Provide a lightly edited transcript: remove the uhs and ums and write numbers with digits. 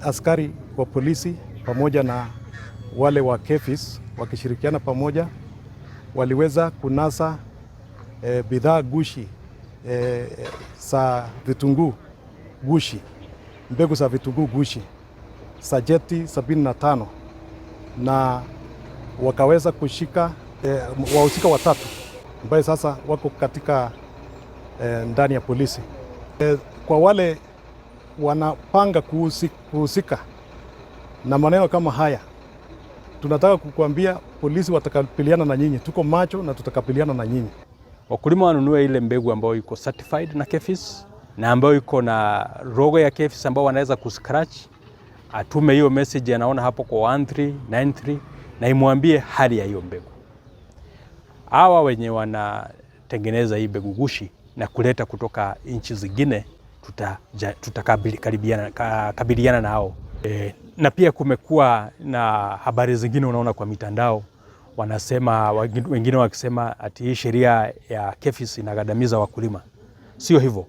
Askari wa polisi pamoja na wale wa KEPHIS wakishirikiana pamoja waliweza kunasa bidhaa gushi za vitunguu gushi, mbegu za vitunguu gushi sajeti 75 na wakaweza kushika wahusika watatu ambaye sasa wako katika ndani ya polisi. Kwa wale wanapanga kuhusika na maneno kama haya, tunataka kukuambia polisi watakabiliana na nyinyi. Tuko macho na tutakabiliana na nyinyi. Wakulima wanunue ile mbegu ambayo iko certified na KEPHIS na ambayo iko na logo ya KEPHIS ambao wanaweza kuscratch, atume hiyo message anaona hapo kwa 1393 na imwambie hali ya hiyo mbegu. Hawa wenye wanatengeneza hii mbegu gushi na kuleta kutoka nchi zingine tutakabiliana kabiliana na hao. Na pia kumekuwa na habari zingine unaona kwa mitandao wanasema, wengine wakisema ati hii sheria ya KEPHIS inagandamiza wakulima. Sio hivyo.